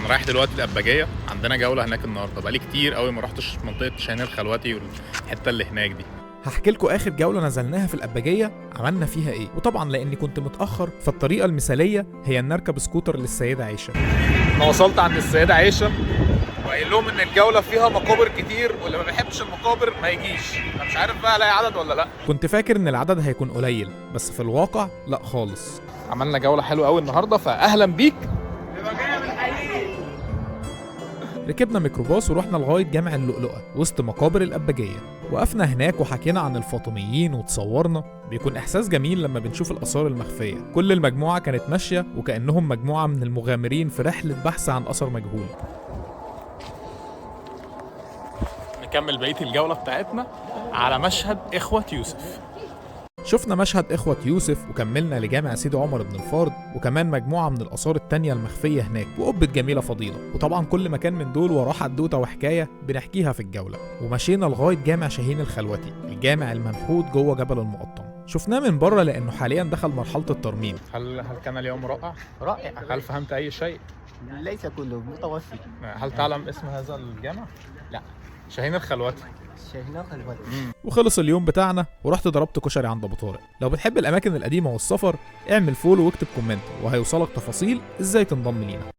انا رايح دلوقتي الأباجية، عندنا جولة هناك النهارده. بقالي كتير قوي ما رحتش منطقة شاهين الخلوتي والحتة اللي هناك دي. هحكي لكم اخر جولة نزلناها في الأباجية عملنا فيها ايه، وطبعا لاني كنت متاخر فالطريقه المثالية هي ان اركب سكوتر للسيدة عائشة. انا وصلت عند السيدة عائشة وقايل لهم ان الجولة فيها مقابر كتير، واللي ما بيحبش المقابر ما يجيش. انا مش عارف بقى الاقي عدد ولا لا. كنت فاكر ان العدد هيكون قليل، بس في الواقع لا خالص. عملنا جولة حلوة قوي النهارده، فاهلا بيك. ركبنا ميكروباص ورحنا لغاية جامع اللؤلؤة وسط مقابر الأباجية. وقفنا هناك وحكينا عن الفاطميين وتصورنا. بيكون إحساس جميل لما بنشوف الآثار المخفية. كل المجموعة كانت ماشية وكأنهم مجموعة من المغامرين في رحلة بحث عن أثر مجهول. نكمل بقية الجولة بتاعتنا على مشهد إخوة يوسف. شفنا مشهد إخوة يوسف وكملنا لجامع سيدي عمر بن الفارض، وكمان مجموعة من الآثار التانية المخفية هناك، وقبة جميلة فضيلة. وطبعا كل مكان من دول وراه حدوتة وحكاية بنحكيها في الجولة. ومشينا لغاية جامع شاهين الخلوتي، الجامع المنحوت جوه جبل المقطم. شفناه من بره لأنه حاليا دخل مرحلة الترميم. هل كان اليوم رائع؟ رائع. هل فهمت أي شيء؟ ليس كله متوسط. هل تعلم اسم هذا الجامع؟ لا. شاهين الخلوتي. شاهين الخلوتي. وخلص اليوم بتاعنا ورحت ضربت كشري عند ابو طارق. لو بتحب الاماكن القديمة والسفر اعمل follow واكتب comment وهيوصلك تفاصيل ازاي تنضم لينا.